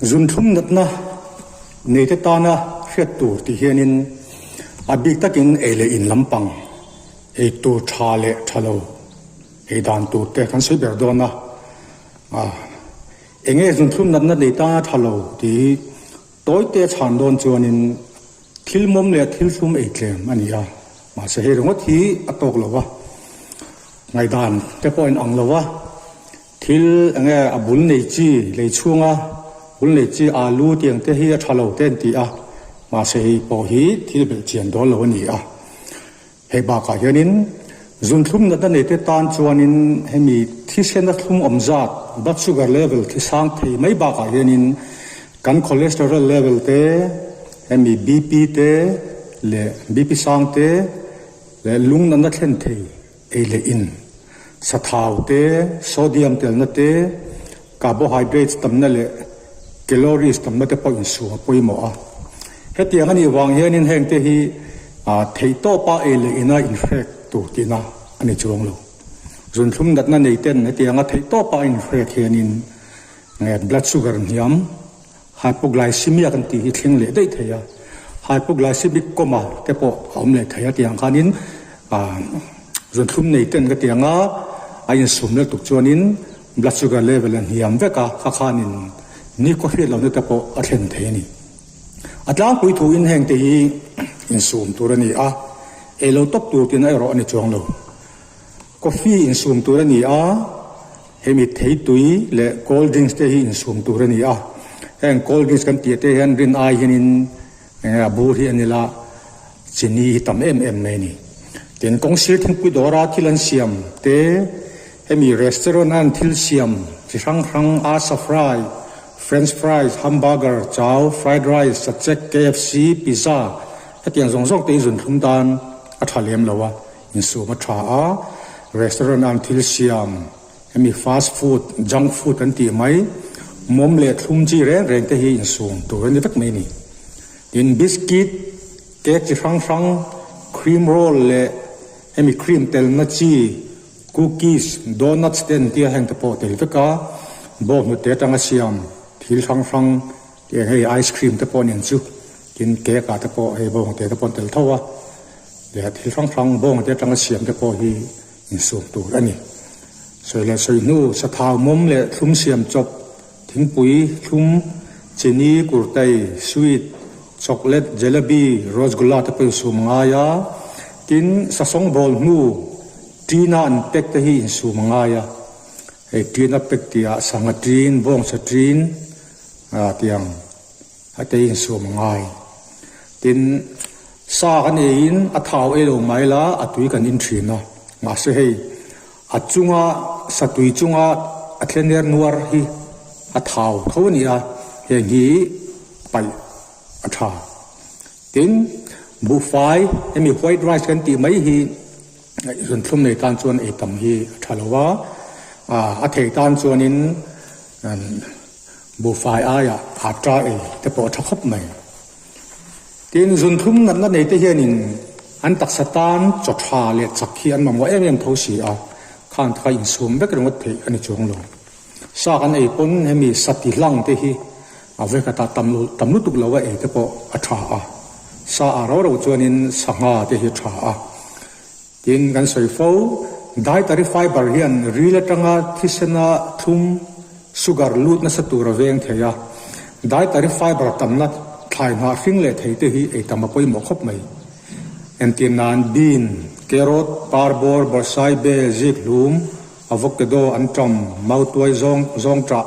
Zunthlum natna neite tana hriat tur tih hianin a bik takin ei leh in lampang ei tur tha leh tha lo ei dan tur te kan sawi ber dawn a. Enge zunthlum natna nei tana tha lo tih hi tawite chhan dawn chuanin thil mawm leh thil thlum ei tlem a ni a, mahse hei ringawt hi a tawk lo a, ngaihdan te pawh a inang lo a. Thil enge a bul nei chi lei chhunga bul nei chi alu tiang te hi a tha lo te an ti a, mahse hei pawh hi thil belh chian dawn lo a ni a. Hei bakah hianin zunthlum natna nei te tan chuanin hemi thisena thlum awm zat, blood sugar level, thi sang thei mai bakah hianin kan cholesterol level te, hemi BP te leh BP sang te leh lung natna thlen thei Ei leh in, sathau te, sodium telna te, carbohydrates tamna leh calories tamna te pawh insum a pawimawh a. Hetiang a nih vang hianin hengte hi theihtawpa ei leh ina inhrek tur tihna a ni chuang lo. Zunthlum natna nei ten hetianga theihtawpa a inhrek hianin blood sugar hniam, Hypoglycemia kan tih hi thleng leh daih thei a, hypoglycemic coma te pawh a awm leh thei a tiang khanin zunthlum nei ten ka ti ang a, a insum leh tuk chuanin blood sugar level a hniam vek a, kha khanin nikhaw hriat lohna te pawh a thlen thei a ni. A tlangpui thuin heng te hi insum tur a ni a, ei lo tawp tur tina erawh a ni chuang lo. Coffee insum tur a ni a. Hemi theitui leh cold drinks te hi insum tur a ni a, heng cold drinks kan tih te hian rin ai hianin enge a bur hi a nila chini hi tam em em mai a ni. Tin, kawng sir thingpui dawra thil an siam te, hemi restaurant a an thil siam chi hrang hrang asa fry, french fries, hamburger, chow, fried rice, sachek, KFC, pizza hetiang zawng zawng te hi zunthlum tan a tha lem lo a. Insum a tha a, restaurant a an thil siam, hemi fast food, junk food an tih mai, mawm leh thlum chi reng reng te hi insum tur a ni vek mai a ni. Tin, biscuit, cake chi hrang hrang, cream roll leh hemi cream telna chi, cookies, donuts te an tia heng te pawh tel vek a, bawnghnute atanga siam thil hrang hrang tiang hei ice cream te pawh nen chu, tin cake ah te pawh hei bawnghnute te pawh an tel tho a. Leh thil hrang hrang bawng te atanga siam te pawh hi insum tur a ni. Sawi leh sawi hnu, sathau mawm leh thlum siam chawp, thingpui, thlum, chini, kurtai, sweet, chocolate, jalebi, rosgulla te pawh insum a ngai a. Tin, sasawng bawl hnu, tina an pack te hi insum a ngai a. Hei tina pack tihah sangha tin, bawngsa tin, tiang. A te insum a ngai. Tin, sa kan eiin a thau ei lo mai la, a tui kan in thin a. Mahse hei, a chunga sa tui chunga a thlener nuar hi a thau tho a ni a, heng hi paih a tha. Tin, buhfai, hemi white rice kan tih mai hi zunthlum nei tan chuan ei tam hi a tha lo a, a thei tan chuanin Buhfai aia atta ei te pawh a tha khawp mai. Tin, zunthlum natna nei te hianin an taksa tan chaw tha leh chak hi an mamawh em em tho si a, khang te kha insum vek ringawt theih a ni chuang lo. Sa kan ei pawn hemi sa ti hlang te hi a vekhat ah tam tam lutuk lo a ei te pawh a tha a, sa ah rau rau chuanin sangha te hi a tha a. Tin, kan sawi fo, dietary fiber hian ril atanga thisena thlum, sugar, lut nasa tur a veng thei a. Dietary fiber tamna thlai hnah hring leh thei te hi ei tam a pawimawh khawp mai. Entir nan, bean, carrot, parbawr, bawrhsai, bel, zik hlum, avocado, anṭam, mautuai, zawng, zawngṭah,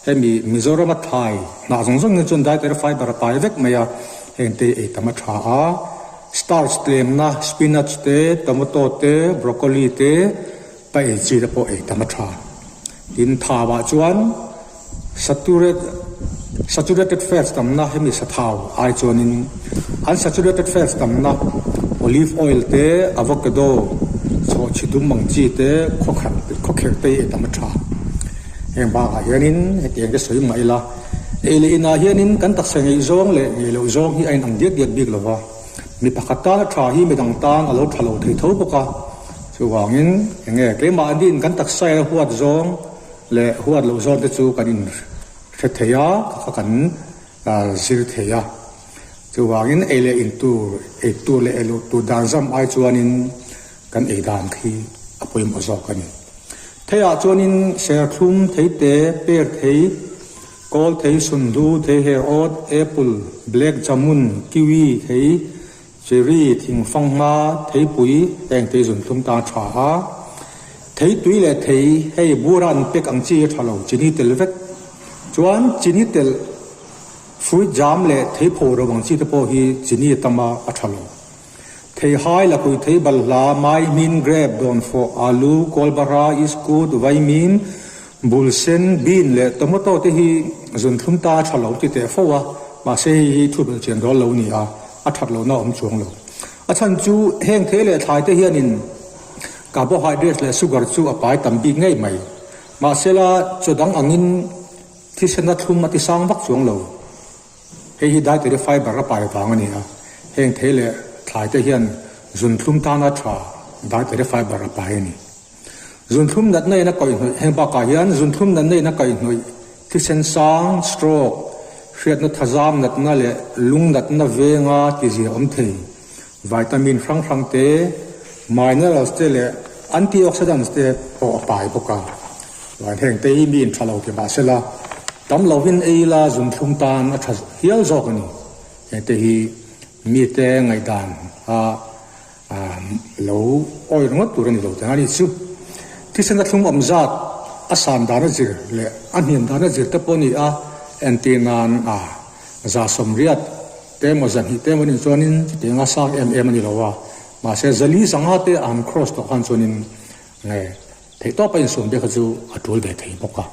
hemi Mizorama thlai hnah zawng zawng hi chuan dietary fiber a pai vek mai a, heng te hi ei tam a tha a. Starch tlemna, spinach te, tomato te, broccoli te, pa ei chi te pawh ei tam a tha. Tin, thauah chuan saturated fats tamna hemi sathau ai chuanin unsaturated fats tamna olive oil te, avocado, chhawhchhi dum ang chi te, khawkherh te hi ei tam a tha. Heng bakah hianin hetiang te sawi mah ila, Ei leh inah hianin kan taksa ngeih zawng leh ngeih loh zawng hi a inang diak diak bik lo va, mi pakhat tana tha hi midang tan a lo tha lo thei tho bawk a. Chuvangin eng nge keimah aniin kan taksa ila huat zawng leh huat loh zawng te chu kan in hre thei a, kha kha kan zir thei a. Chuvangin ei leh in tur, ei tur leh ei loh tur dan zam ai chuanin kan ei dan khi a pawimawh zawk a ni. Theiah chuanin serthlum, theite, per thei, kawl thei, sunhlu, theiher awt, apple, black jamun, kiwi thei, cherry, thingfanghma, theipui heng te hi zunthlum tan a tha a. Theitui leh thei hei bura an pek ang chi a tha lo, chini tel vek. Chuan chini telh fruit jam leh theipho ro ang chi te pawh hi chini a tam a, a tha lo. Theihai, lakui thei balhla, mai hmin, grape, dawnfawh, alu, kawlbara, iskut, vaimin, bulsen, bean leh tomato te hi zunthlum ta a tha lo ti teh fo a, mahse hei hi thu belhchian dawl lo ni a, a that lohna a awm chuang lo. A chhan chu heng thei leh thlai te hianin carbohydrates leh sugar chu a pai tam bik ngei mai. Mahsela chaw dang angin thisena thlum a ti sang vak chuang lo. Hei hi dietary fibre a pai vang a ni a, heng thei leh thlai te hian zunthlum tana tha dietary fibre a pai a ni. Zunthlum natna in a kaihhnawih heng bakah hian zunthlum natna in a kaihhnawih thisen sang, stroke, hriatna thazam natna leh lung natna venga tizia awm thei vitamin hrang hrang te, minerals te leh antioxidants te pawh a pai bawk a. Chuan heng te hi mi in tha lo ti mah sela, tam lovin ei ila zunthlum tan a tha hial zawk a ni. Heng te hi mite ngaihdan a lo awi ringawt tur a ni lo tih a ni chu. Thisen a thlum awm zat a san dan a zir leh a hniam dan a zir te pawh a ni a, entir nan a 180 Te emaw zahnih te emaw nih chuanin chutianga sang em em a ni lo a, mahse zali zanga te a han cross tawh khan chuanin nge theihtawp a insum te kha chu a tul ve thei bawk a.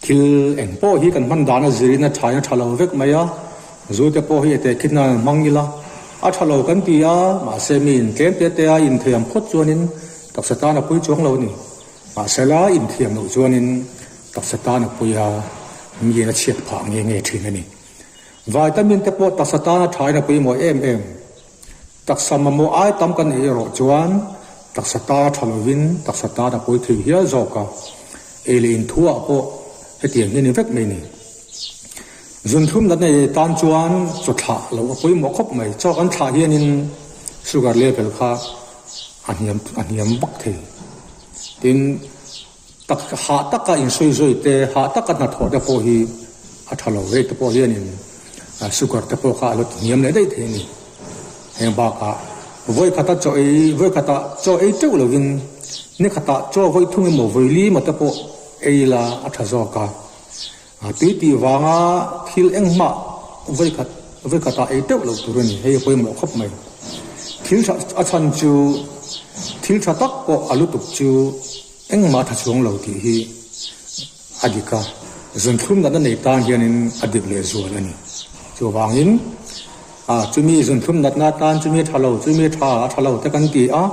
Thil eng pawh hi kan hman dan a zirin a thain a tha lo vek mai a, zu te pawh hi ete khit nan an hmang ila a tha lo kan ti a, mahse mi intlem te te a inthiam phawt chuanin taksa tan a pui chuang lo a ni. Mahsela inthiam loh chuanin taksa tan a pui a, miin a chhiat phah nge nge thin a ni. Vitamin te pawh taksa tana thain a pawimawh em em. Taksa mamawh ai tam kan ei erawh chuan taksa tana tha lovin taksa tan a pawi thei hial zawk a, ei leh inthuah pawh hetiang hi a ni vek mai ni. Zunthlum natna ei tan chuan chaw thlah loh a pawimawh khawp mai. Chaw kan thlah hianin sugar level kha a hniam a hniam vak thei. Tin. Tak hah taka insawi zawi te, hah taka hnathawh te pawh hi a tha lo rei te pawh hianin sugar te pawh kha a lo ti hniam leh daih thei a ni. Heng bakah vawi khata chaw ei, vawi khata chaw ei teuh lovin ni khatah chaw vawi thung emaw vawi li emaw te pawh ei la a tha zawk a. A tui tih vanga thil engmah vawi khat vawi khatah ei teuh loh tur a ni, hei a pawimawh khawp mai. Thil tha a chhan chu thil tha tak pawh a lutuk chu engmah tha chhuang lo tih hi a dik a, zunthlum natna nei tan hianin a dik leh zual a ni. Chuvangin a chumi zunthlum natna atan chumi tha lo chumi tha a tha lo te kan ti a,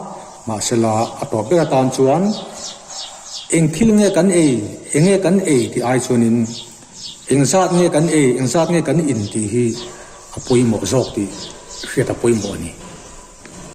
mahsela a tawp ber atan chuan eng thil nge kan ei, eng nge kan ei tih ai chuanin eng zat nge kan ei, eng zat nge kan in tih hi a pawimawh zawk tih hriat a pawimawh a ni.